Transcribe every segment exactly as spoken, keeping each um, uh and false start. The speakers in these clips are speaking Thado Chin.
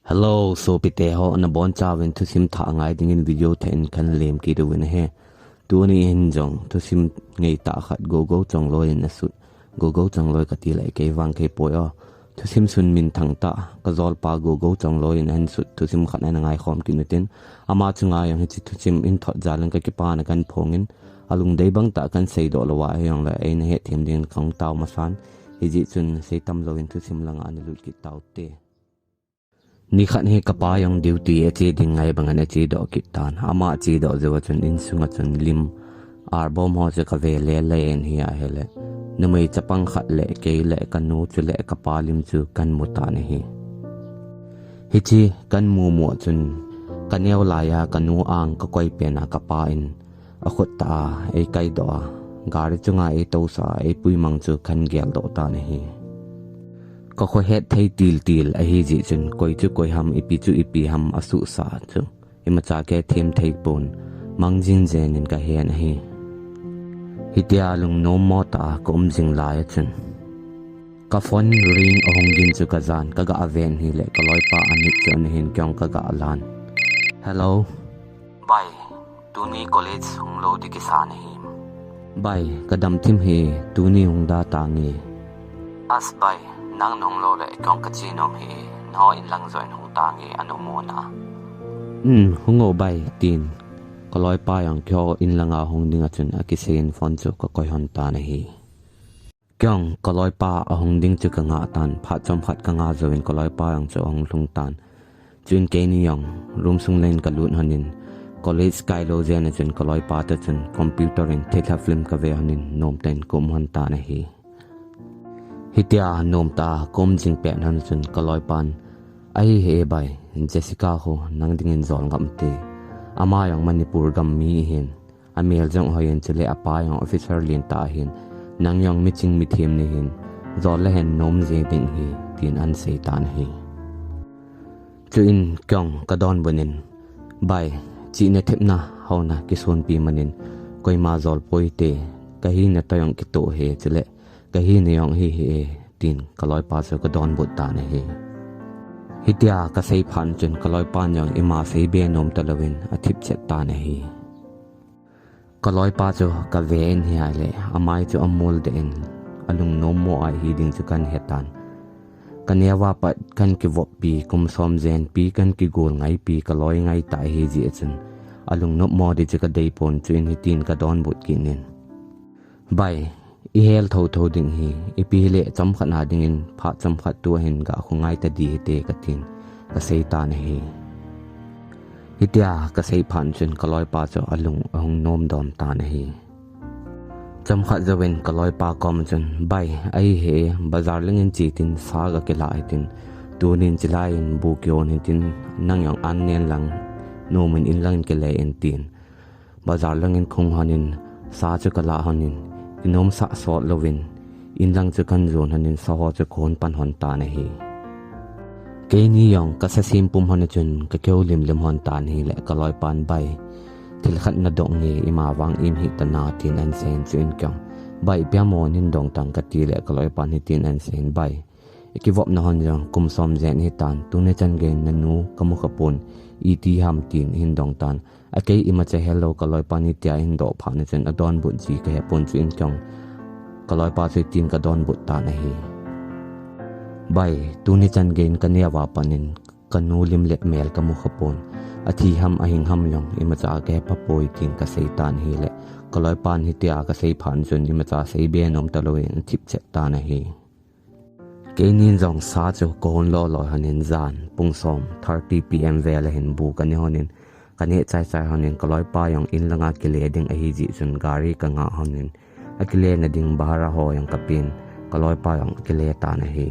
Hello, sopite ho, nabonchauvin thusim thah ngai dingin video thah in kahin lem kit uvin ahi. Tuni hin jong thusim ngeitah khat Gogo Chongloi in asut, Gogo Chongloi kati le kei vang kei poi o. Thusim sun minthang tah, kajolpa Gogo Chongloi in ahin sut thusim khat ana ngaikhom kit utin, ama chunga jong hiche thusim in thot jal in kakipana kahin phongin, alungdei bang tah kahin seidoh louva hijongle eina hetthem dingin kahung tao masan, hijeh chun seitam louvin thusim langa ana lut kit taute. Nikhat hi kapa jong duty ache ding ngai bangin achedoh kit tan. Ama achedoh jouva chun insunga chun lim, album ho chu kave lele in ahi ahile, numei chapang khat le kei le kanu chule kapa lim chu kahin mu tan ahi. Hiche kahin mu mu a chun, kaneo laiya kanu ang kakoi pena kapa in akhut tah a eikaidoh a, gari chunga eitousah a, eipui mang chu kahin geldoh tan ahi. Kakhohet thei til til ahijeh chun, koi chu koi ham, ipi chu ipi ham asuhsah chu imacha kahethem thei pon, mang jing jen in kahen ahi. Hitia lungnom mo tah a kaum jing laiya chun, ka phone ring ahung gin chu kajan, kagah ven hile kaloipa amit chu ana hin, kei jong kagah lan. Hello. Bai, tuni college hung lou ding kisa nahim? Bai, kadam thim hi, tuni hung da tange. As bai, nang nahung lou le kei jong kache nom hi, nangho inlang joh in hung tange, anom mona. Um, hung o bai, tin kaloipa jong keiho inlanga hung dinga chun akiseiyin phone chu kakoi lhon tan ahi. Kei jong kaloipa ahung ding chu kangah tan, phat chomkhat kangah jouvin kaloipa jong chu ahung lhung tan. Chuin keini jong room sung langin kalut lhonin, college kailou jen a chun kaloipa toh chun computer in thilha film kave lhonin nomtah in kaum lhon tan ahi. Hitia nomtah a kaum jing pet lhon a chun kaloipan, ahi he bai, Jessica khu nang dingin jol ngam te. Ama jong Manipur gam mi ahin, amel jong hoiyin chule apa jong officer lentah ahin, nang jong miching mithem nahin, jol lehen nom jeng ding ahi, tin ahin sei tan ahi. Chuin kei jong kadonbut in, bai, chihna thepna houna kisonpi manin, koima jol poi te, kahina toh jong kitoh e, chule kahina jong hi hi e, tin kaloipa chu kadonbut tan ahi. Hitia kasei phat chun kaloipan jong ima seibe nom talouvin athip chet tan ahi. Kaloipa chu kave in ahile, amai chu amul deh in, alungnom mo ahi ding chu kahin hetan. Kaneo a pat kahin kivoppi, kum som jenpi kahin kigol ngaipi, kaloi ngaitah ahijeh a chun, alungnop mo ding chu kadei pon, chuin hitin kadonbut kit in, bai, ihel thotho ding ahi, ipi hile chomkhat na dingin phat chomkhat tua hin gah khu ngai tading hite, katin kasei tan ahi. Hitia kasei phat chun kaloipa chu alung ahung nom dom tan ahi. Chomkhat jouvin kaloipa koma chun, bai, ahi he, bazar langin che tin, sa gakilah hitin, tunin chelai in bu kihon hitin, nang jong an nen lang, nomin inlangin kile in, tin bazar langin kahung lhonin, sa chu kalah lhonin, kinomsah sot louvin, inlang chu kahin jon lhonin, sa ho chu kahon pan lhon tan ahi. Keini jong kasa sem pum lhon a chun kakihou limlim lhon tan ahile kaloipan, bai, thil khat nadoh nge, ima vang im hih tan a, tin ahin seiyin, chuin kei jong, bai, ipi ham o nahin dong tang, katile kaloipan hitin ahin seiyin, bai, ikivopna hon jong kum som jen ahitan, tuni chan geiyin nanu kamu khapon, iti ham, tin ahin dong tan. Akei imacha helou, kaloipan hitia ahin doh phat chun adonbut ji kahepon, chuin kei jong kaloipa chu hitin kadonbut tan ahi. Bai, tuni chan geiyin kaneo a pat in kanu lim le mel kamu khapon, athi ham ahing ham jong imacha kahe phapoi, tin kasei tan ahile, kaloipan hitia kasei phat chun imacha seibe nom talouvin athip chet tan ahi. Keinin jong sa chu kahon lolo lhonin, jan pung som, thirty P M vel ahin, bu kane lhonin, kaneh chaichai lhonin, kaloipa jong inlanga kile ding ahijeh chun gari kangah lhonin, akilena ding bhara ho jong kapen, kaloipa jong akile tan ahi.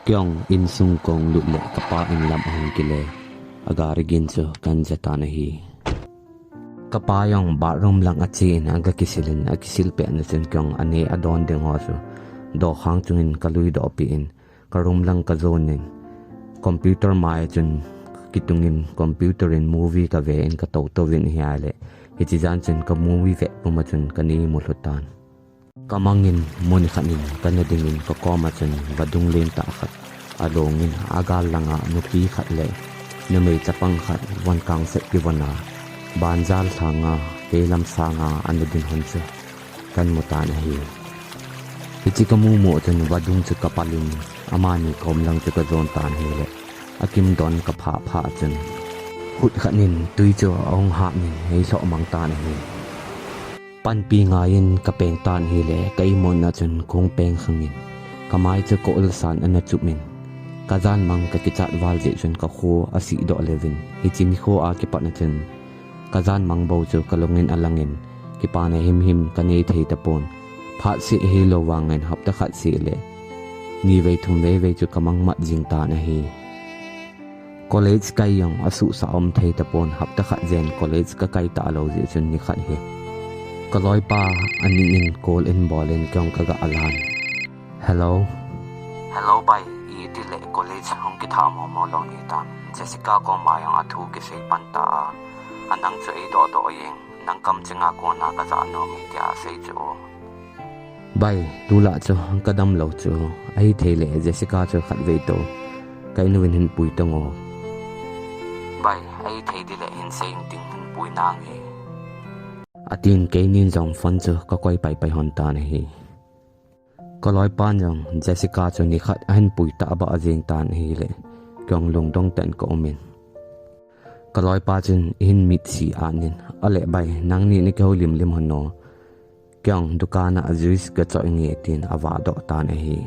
Kei jong insung kahung lut le kapa inlam ahung kile, agari gin chu kahin ja tan ahi. Kapa jong bathroom lang achen, aga kisilin, akisil pet na chun kei jong ane adon ding ho chu dokhang chungin kalui dohpeh in, ka room lang kajonin, computer mai chun kitungin, computer in movie kaven, katou touvin ahile, hiche jan chun ka movie vet puma chun kana imu lhu tan. Kamangin mun khat in kana dingin, kakoma chun vadung lentah khat alongin agal langa nupi khat le numei chapang khat von kangset kivona banjal lhanga teilam sanga ana ding hon chu kamu tan ahi. Hiche kamu mo chun vadung chu kapalin amani kom lang chu kajon tan ahile akim don kapha pha chun hut khat nin tui chu ahung hah nin eilhoh mang tan ahi. Panpi ngaiyin kapeng tan ahile ka imutna chun kong peng khangin kamai chu ka ulsan ana chupin kajan mang kakichat val jeh chun kakho asih doh leuvin hiche nikho a kipatna chun kajan mang bou chu kalungin alangin kipana himhim kanei thei tapon. Phat seh hilou vangin hapta khat seh le nivei thumvei vei chu kamang mat jing tan ahi. College kai jong asuhsah um thei tapon hapta khat jen college kakai talou jeh chun nikhat hi kaloipa aning in call in bolin kong kaga alan. Hello. Hello bai, iti le college hung kitha momo lou ni tam. Jessica koma jong athu kisei pan ta a. Anang chu eidoh doh jeng, nang kamchenga kona kajah nom e tia asei chu. Bai, tulai chu kadam lou chu. Ahithei le Jessica chu khatvei tou ka in uvin hin pui tang o. Bai, ahithei ding le hin sei inting hin pui nange. Atin keinin jong phone chu kakoi paipai hon tan ahi. Kaloipan jong Jessica chu nikhat ahin pui tah bah jeng tan ahile kong lungdong tah in kaumin. Kaloipa chun eihin mitsi anin, ale bai, nangni nakihoulim lim hon o. Kong dukan a juice kachoh inge tin avah doh tan ahi.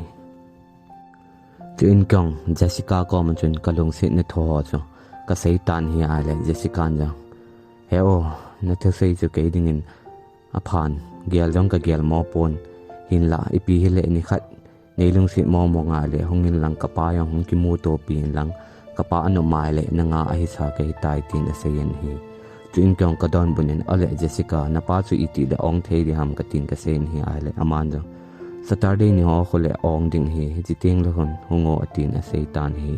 Chuin kong Jessica koma chun kalungsetna thu ho chu kasei tan ahile Jessica'n jong, he o, nathusei chu kei dingin aphan, gel jong kagel mo pon, hinlah ipi hile nikhat neilungset momo ngai le hungin lang kapa jong hung kimuto pin lang kapa anop mai le nanga ahisa kahitai tin aseiyin ahi. Chuin kong kadonbut in, ale Jessica, napa chu iti le ong thei ding ham katin kaseiyin ahile aman jong, Saturday ni ho khu le ong ding ahi, hiche teng le hung hung o atin asei tan ahi.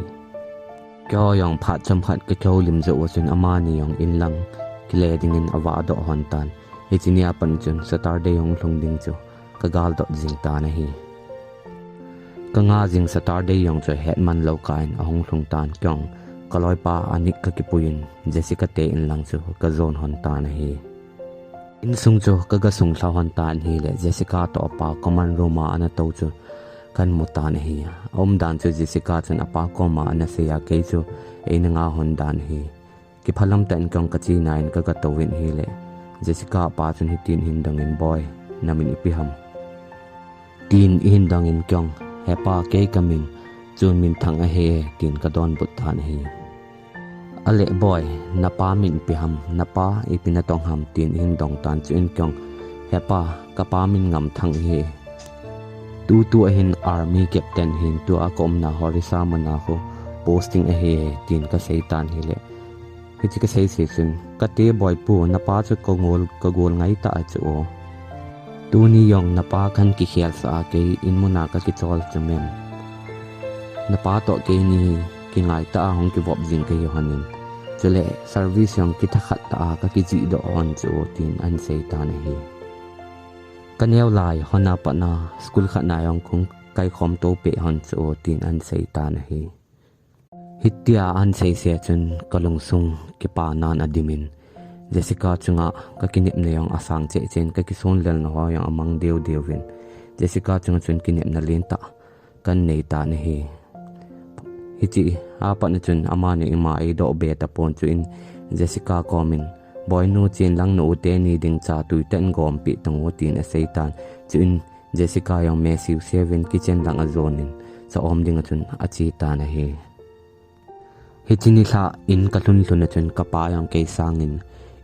Keiho jong phat chomkhat kakihoulim jou a chun amani jong inlang kile dingin avah doh hon tan. Hiche nia pat chun Saturday hung lhung ding chu kagal dot jing tan ahi. Kanga jing Saturday jong chu hetman lou kah in ahung lhung tan kong kaloipa anik kakipuiyin Jessica te inlang chu kajon hon tan ahi. Insung chu kaga sunglha hon tan ahile Jessica toh apa common room a ana tou chu kamu tan ahi. Aumdan chu Jessica chun apa koma ana seiya kei chu eina nga hon dan ahi. Kiphalam tah in kong kache nan kaga touvin ahile Jessica apa chun hitin ahin dongin, boi, namin ipi ham? Tin eihin dongin kong, hepa, kei kamin Chunminthang ahi e tin kadonbut tan ahi. Ale boi, napa min ipi ham, napa ipi natong ham tin eihin dong tan chuin kong, hepa, kapa min Ngamthang ahi e. Tutu ahin army captain ahin tua kaumna Horisa muna khu posting ahi e tin kasei tan ahile. Hiche kasei seh chun, kate boipu, napa chu kagol, kagol ngai tah chu o. Tuni jong napa kahin kikhelsah a kei in muna kakichol chu mem. Napa toh keini kingai tah a hung kivop jing kahi hon in. Chule service jong kithakhat tah a kakijih doh hon chu o tin ahin sei tan ahi. Kaneo lai hon a pat a school khat na jong kahung kaikhom to peh hon chu o tin ahin sei tan ahi. Hitia ahin sei seh chun kalungsung kipanan adimin, Jessica chunga kakinepna jong asang cheh cheh in kakisonlelna ho jong amang deu deu vin, Jessica chunga chun kinepna lentah kahin nei tan ahi. Hiche a pat a chun amani ima eidoh be tapon chuin Jessica komin, boinu, chen lang na u teni ding cha tui tah in gom peh tang o tin asei tan. Chuin Jessica jong meh siu siu vin kitchen lang ajon in, cha um ding a chun ache tan ahi. Hiche nilhah in kalhun lhun a chun kapa jong kei sangin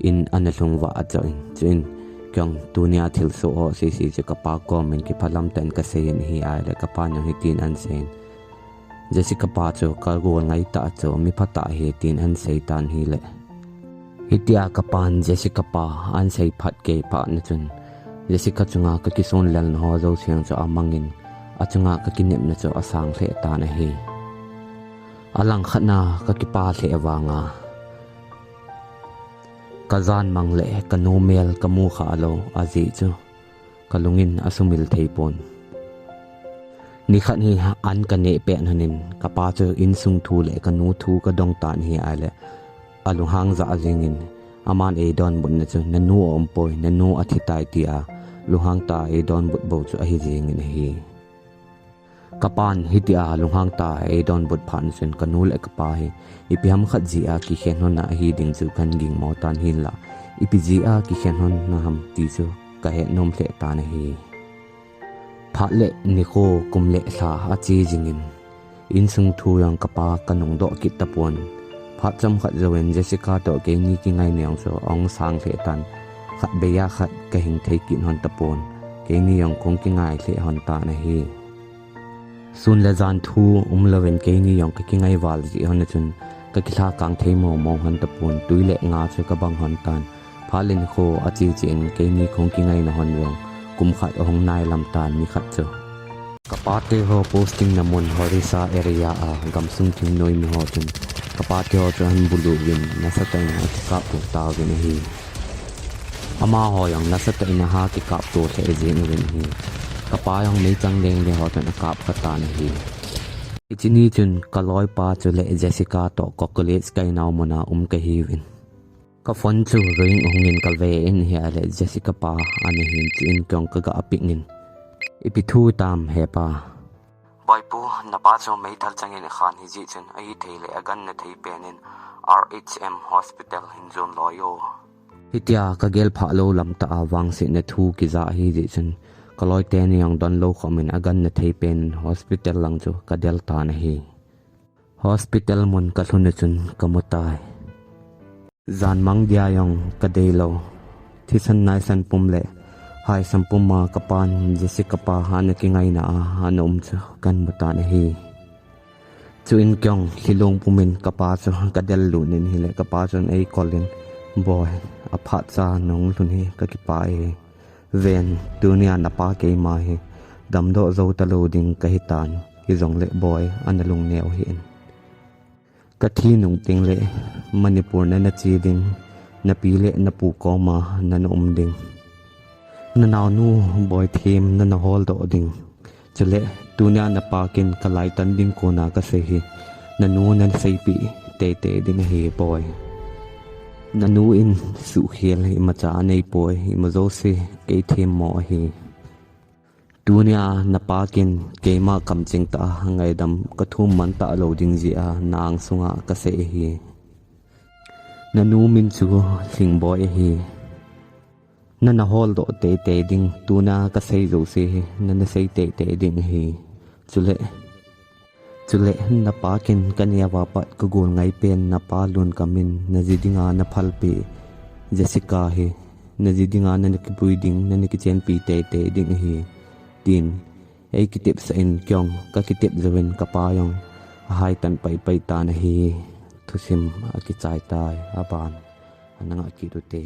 in ana lhung vah ajoh in, chuin kong tunia thilsoh ho sese chu kapa komin kiphalam tah in kaseiyin ahi ahile kapan jong hitin ahin seiyin, Jessica pa chu kagol ngai tah chu mipha tah ahi tin ahin sei tan ahile. Hitia kapan Jessica pa ahin sei phat kei phat a chun Jessica chunga kakisonlelna ho jouse jong chu amangin achunga kakinepna chu asang lheh tan ahi. Alangkhat na kakipa lheh vanga kajan mang le kanomel kamu khalou ajeh chu kalungin asumil thei pon. Nikhat hi an kaneh pet hon in, kapa chu insung thu le kanu thu kadong tan ahi ahile, alunghang jah jingin, aman eidonbutna chu, "Nanu aumpoi, nanu athitai," tia lunghang tah eidonbut bou chu ahi jingin ahi. Kapan hitia lunghang tah eidonbut phat chun kanu le kapa hi ipi ham khat jeh a kikhen hon ahi ding chu kahin gingmo tan hinlah, ipi jeh a kikhen hon ham ti chu kahet nom lheh tan ahi. Phat le nikho, kum le lha ache jingin, insung thu jong kapa kanungdoh kit tapon. Phat chomkhat jouvin Jessica toh keini kingaina jong chu ahung sang lheh tan, khatvei a khat kahing thei kit hon tapon, keini jong kahung kingai lheh hon tan ahi. Sun le jan thu umlouvin keini jong kakingai val jeh hon chun, kakilhakang thei mong mong hon tapon, twi le nga chu kabang hon tan. Phat le nikho ache cheh in keini kahung kingaina hon jong kum khat ahung nailam tan, nikhat chu kapate ho posting na mun Horisa area a gamsung thingnoi mi ho chun kapate ho chu ahin bulu uvin nasatah in akikapto tauvin ahi. Amaho jong nasatah in aha kikapto lheh jeng uvin ahi. Kapa jong meichang leng le ho chun akap kha tan ahi. Hiche ni chun kaloipa chule Jessica toh college kainau muna um kahiuvin. Ka phone chu ring ahungin kave in ahile Jessica pa ana hin, chuin keiin kaga pick in, "Ipi thu tam hepa?" "Boipu, napa chu meithal changin akhan hijeh chun ahithei le aganna thei pen in R H M hospital hin jon loi o." Hitia kagel phah lou lam tah a vangsetna thu kija ahijeh chun, kaloi teni jong donlou khom in aganna thei pen in hospital lang chu kadel tan ahi. Hospital mun kalhun achun kamu tai. Jan mang dia jong kadeilou. Thisan naisan pum le haisan pum a kapan Jessica pa ana kingaina a ana um chu kamu tan ahi. Chuin keiin lhilung pumin kapa chu kadel lut in ahile kapa chun eikol in, "Boi, aphat cha nahung lhun hi kakipah e. Ven, tunia napa keima hi damdoh jou talou ding kahitan, hijongle boi, ana lungneo hih in. Kathi nung teng le Manipur nana che ding, napi le napu koma nana um ding. Nanaonu Boithem nana holdoh ding. Chule tunia napa kin kalaitan ding kona kasei hi, nanu nana seipeh teitei ding ahi boi. Nanu in suhkhel imacha aneipoi, ima jouse kei themmo ahi. Tunia napa kin keima kamcheng tah a ngaidam kathum man talou ding jeh a nang sunga kasei ahi. Nanu min chu Lhingboi ahi. Nana holdoh teitei ding, tuna kasei jouse hi nana sei teitei ding ahi. Chule, chule napa kin kaneo a pat kagol ngai pen napa lungkam in naji dinga naphalpeh Jessica hi, naji dinga nana kipui ding, nana kichenpi teitei ding ahi," tin eikitepsah in keiin kakitep jouvin kapa jong ahaitan paipai tan ahi. Thusim akichai tai, aban ana ngah kit ute.